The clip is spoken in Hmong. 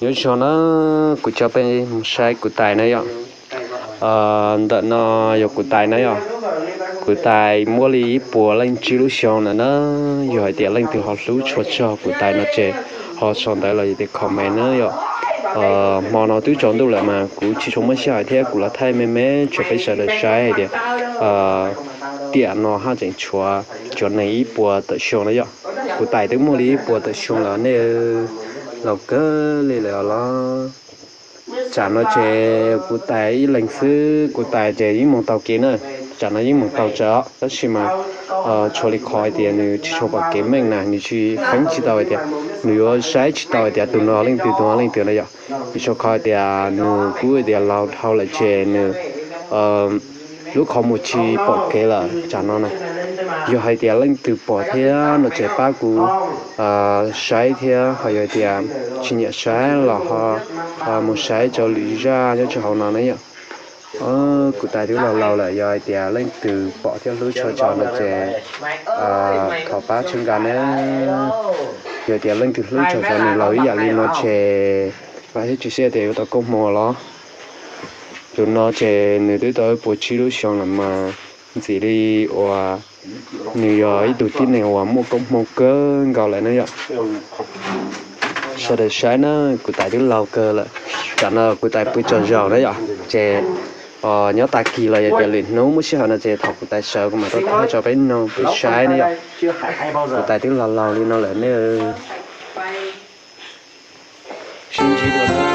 Nyob zoo na, kuv coj peb mus saib kuv tais na yom. Ntawm no yog kuv tais na yom. Kuv tais muaj li ib puas leej tsib lub xyoo lawm na. Yog hais tias leej twg ho hlub tshua txog kuv tais no ces ho sau ntawv los yog tias comment na yom. Hmo no twb tsaus ntuj lawm mas kuv tsis tshua muaj sij hawm thiab kuv los thaij me me tso peb sawv daws saib hais tias tiam no haj tseem tshuav cov neeg ib puas tawm xyoo na yom. Kuv tais twb muaj li ib puas tawm xyoo lawm nej, laus kawg li lawm os los. Tsam no ces kuv tais ib leeg xwb, kuv tais ces yeej mus taug kev na. Tsam no yeej mus taug tsawv tab sis mas tshuav li qhov hais tias nws tsis tshua pom kev meej na, nws tsis feeb tsis tau hais tias, nws yuav saib tsis tau hais tias tus no leej twg tus no leej twg na yom. Vim rau qhov hais tias nws kuj tias laus dhau lawm ces nws lub qhov muag tsis pom kev lawm tsam no na. Yog hais tias leej twg pom thiab no ces pab kuv saib thiab, ho yog tias tsis nyiam saib los ho mus saib rau lwm zaj nyob rau hauv no na yom. Kuv tais twb laus laus lawm, yog hais tias leej twg pom thiab hlub tshua tso no ces thov pab tshawb nqa na. Yog tias leej twg hlub tshua tso nws laus ib yam li no ces vam thiab cia siab tias yuav tau koob hmoov los. Tus no ces nws twb tau ib puas tsib lub xyoo lawm mas ntxim li uas nws yog ib tug tib neeg uas muaj koob hmoov kawg nkaus lawm na yom. Sawv daws saib na, kuv tais twb laus kawg lawm. Tsam no kuv tais pw tsaug zog na yom, ces nyob tag kis los yog tias lwm hnub muaj sij hawm no ces thaum kuv tais sawv kuv mam rov qab tso peb noog peb saib na yom. Kuv tais twb laus laus li no lawm ne. Sib ntsib dua na.